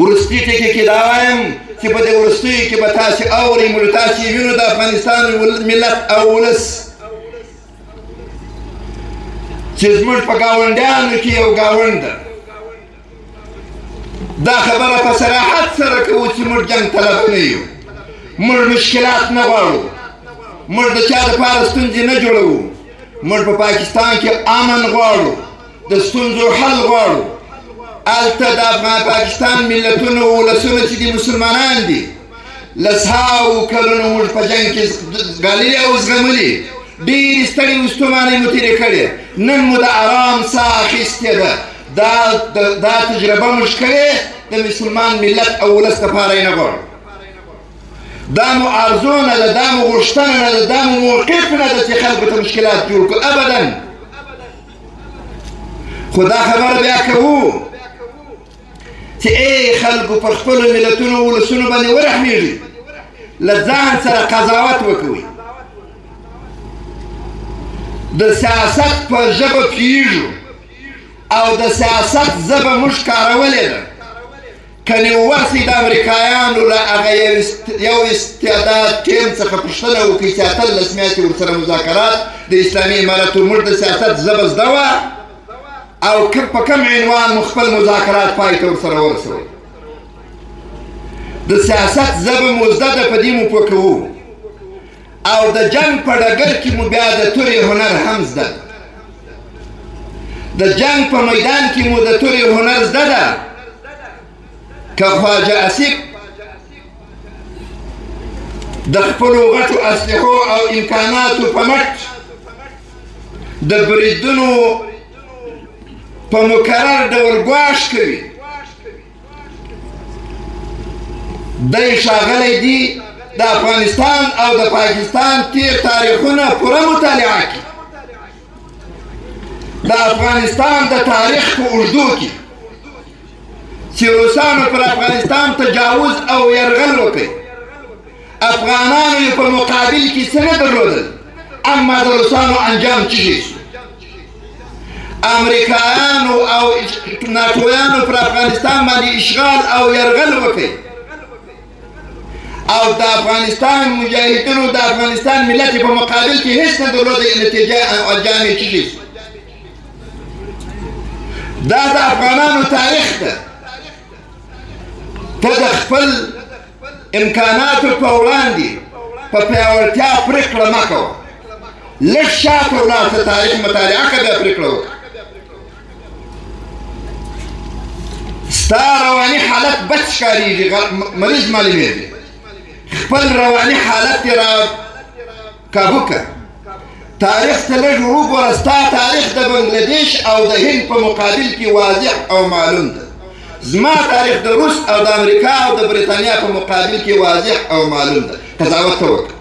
وروستي ټکي کې دا وایم چې په دې وروستیو کې به تاسې اورئ، موږ تاسې وینو د افغانستان ملت او ولس چې زموږ په ګاونډیانو کې یو ګاونډ ده. دا خبره په صراحت سره کوو چې موږ جنګ طلب نه یو، موږ مشکلات نه غواړو، موږ د چا دپاره ستونزې نه جوړوو. موږ په پاکستان کې امن غواړو، د ستونزو حل غواړو. هلته د افغان پاکستان ملتونو او ولسونه چې دي مسلمانان دي، لسهاو کلونو موږ په جنګ کې ګاللي او زغملي، ډېرې ستړې او ستومانۍ مو تېرې کړې. نن مو د ارام ساه اخیستې ده. دا تجربه موږ کړې د مسلمان ملت او ولس دپاره یې نه غواړو. دا مو ارزو نه ده، دا مو غوښتنه نه ده، دا مو موقف نه ده چې خلکو ته مشکلات جوړ کړو ابدا. خو دا خبره بیا کوو چې ای خلکو پر خپلو ملتونو او ولسونو باندې ورحمېږئ، له ځان سره قضاوت وکوئ، د سیاست په ژبه پوهېږو او د سیاست ژبه موږ کارولې ده. کنې ورسئ د امریکایانو له هغه یو استعداد ټیم څخه پوښتنه وکړئ چې 18 میاشتې ورسره مذاکرات د اسلامي امارت موږ د سیاست ژبه زده وه او په کوم عنوان مو خپل مذاکرات پای ته ورسره ورسول. د سیاست ژبه مو زده ده، په دې مو پوه کوو، او د جنګ په ډګر کې مو بیا د تورې هنر هم زده ده. د جنګ په میدان کې مو د تورې هنر زده ده. که خواجه اصف د خپلو غټو اسلحو او امکاناتو په مټ د بریدونو په مکرر ډول ګواښ کوي، دی ښاغلی دی د افغانستان او د پاکستان تیر تاریخونه پوره مطالعه کړي. د افغانستان د تاریخ په اوږدو کې چې روسانو پر افغانستان تجاوز او یرغل وکړ، افغانانو یې په مقابل کې څه نه درلودل، اما د روسانو انجام څه شي شو؟ امریکایانو او ناټویانو پر افغانستان باندې اشغال او یرغل وکړ او د افغانستان مجاهدینو د افغانستان ملت په مقابل کې هیڅ نه درلود، نتیجه او انجام یې څه شي؟ دا د افغانانو تاریخ ده. ته د خپل امکاناتو په وړاندې په پیاوړتیا پرېکړه مه کوه، لږ شاته ولاړ شه، تاریخ مطالعه کړه، بیا پرېکړه وکړه. ستا رواني حالت بد ښکارېږي، مریض معلومېږي. خپل رواني حالت دې را کابو کړه، تاریخ ته لږ وګوره. ستا تاریخ د بنګلادیش او د هند په مقابل کې واضح او معلوم ده. زما تاریخ د روس او د امریکا او د برېټانیا په مقابل کې واضح او معلوم ده. قضاوت ته وکړه.